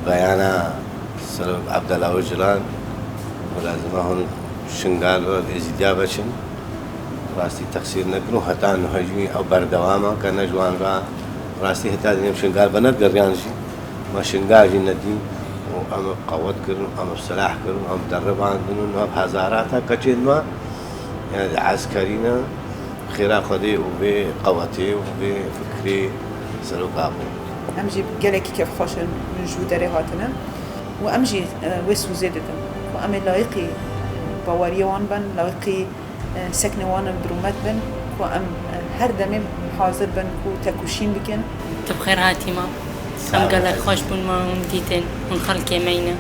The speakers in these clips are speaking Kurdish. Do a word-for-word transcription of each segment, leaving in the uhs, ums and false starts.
Beyana Serok Abdullah Ocalan, lazim e hûn Şingal ve Êzîdiya veçin. Rastî teqsîr nekin û heta niha jî ew berdewam e, ke ne ji wan re rastî heta dinê Şingal venegeriyan jî. Me Şingal jî nedî û em qewet kirin, em silah kirin, em deribandin û niha bi hezarata keçên me, yani eskerî ne, xêra Xwedê û vê qewetê û vê fikrê seroka bû. Em jî gelekî kêfxweş in ji wî derê hatine û em jî, e, wê sûzê didin ku em ê layiqî baweriyê wan bin, layiqî, e, seknê wan in, bi rûmet bin, ku em, e, her demê hazir bin ku tekoşîn bikin. Tu bi xêr hatî mam. Em gelek xweş bûn me hûn dîtin. Hûn xelkê me ne.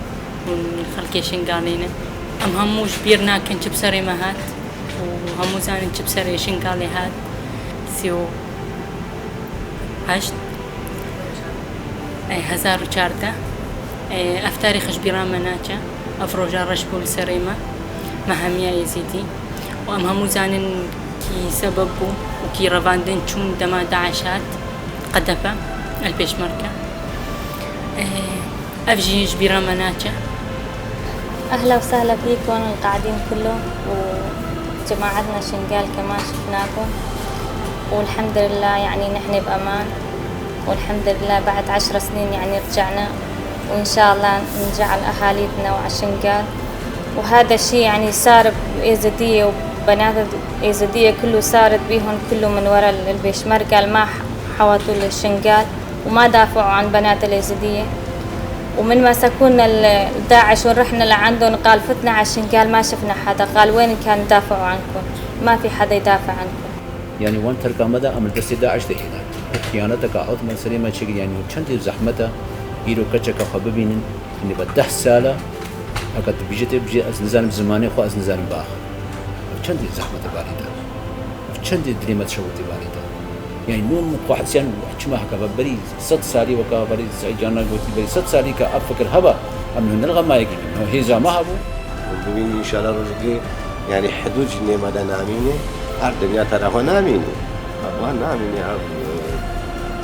Hûn xelkê Şingalê ne. Em hemû ji bîr nakin çi bi serê me hat û hemû zanin çi bi serê Şingalê hat. Sî û heşt, ê, hezar û çardeh. Ê, ev tarîx ji bîra me naçe. Ev roja reş bû li serê me. Me hemiya Êzîdî. Û em hemû zanin kî sebeb bû û kî revandin çûn dema DAIŞ hat. قذافي، البيشمركة. Ê, ev jî ji bîra me naçe. أهلا وسهلا فيكم القاعدين كلهم وجماعتنا شنغال كمان شفناكم. والحمد لله يعني نحن بأمان. والحمد لله بعد عشر سنين يعني رجعنا. وإن شاء الله نرجع على أهاليتنا وعلى شنغال. وهذا الشي يعني صار بإيزيدية وبنات الإيزيدية كله صارت بيهم كله من ورا البيشمركة اللي ما حوطوا للشنغال وما دافعوا عن بنات الإيزيدية. ومن ما سكونا ال-، داعش ورحنا لعندهم قال فتنا على الشنغال ما شفنا حدا، قال وين كان يدافعوا عنكم؟ ما في حدا يدافع عنكم. Yani wan terka me de em li destê DAIŞ de hêna. Ev xiyaneteka ezim e serê me çêkir, yani çendî zehmet e îro keçeke xwe bibînin, yani be deh sal e, heke tu bêjî tê bêjî ez nizanim zimanê xwe, ez nizanim biaxivim. Ev çendî zehmet e barî te. Ev çendî dilê me dişewitî barî te. Yani nû min xwe hisiyan çima heke be berî sed salî weke berî Seîd Canna gotî berî sed salî ke ev fikir hebe, em li hundir xemayekî bînin. Hêza me hebû. Bibînin înşallah rojekê, yani hidûd jî nê me de namîne, her dinya te re xwe namîne. Ev namîne, ev, e,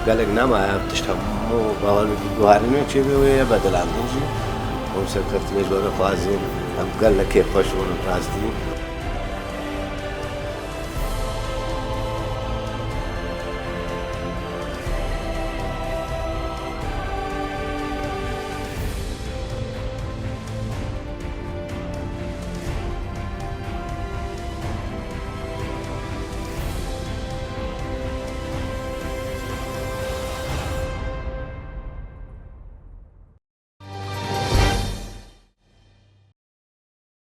gelek nemaye, ev tişt hemû bawer bikî guharîne çêbê wê ye bedilandin jî. Hûn serkeftinê ji we re xwazin, em gelek kêfxweş bûn rastî.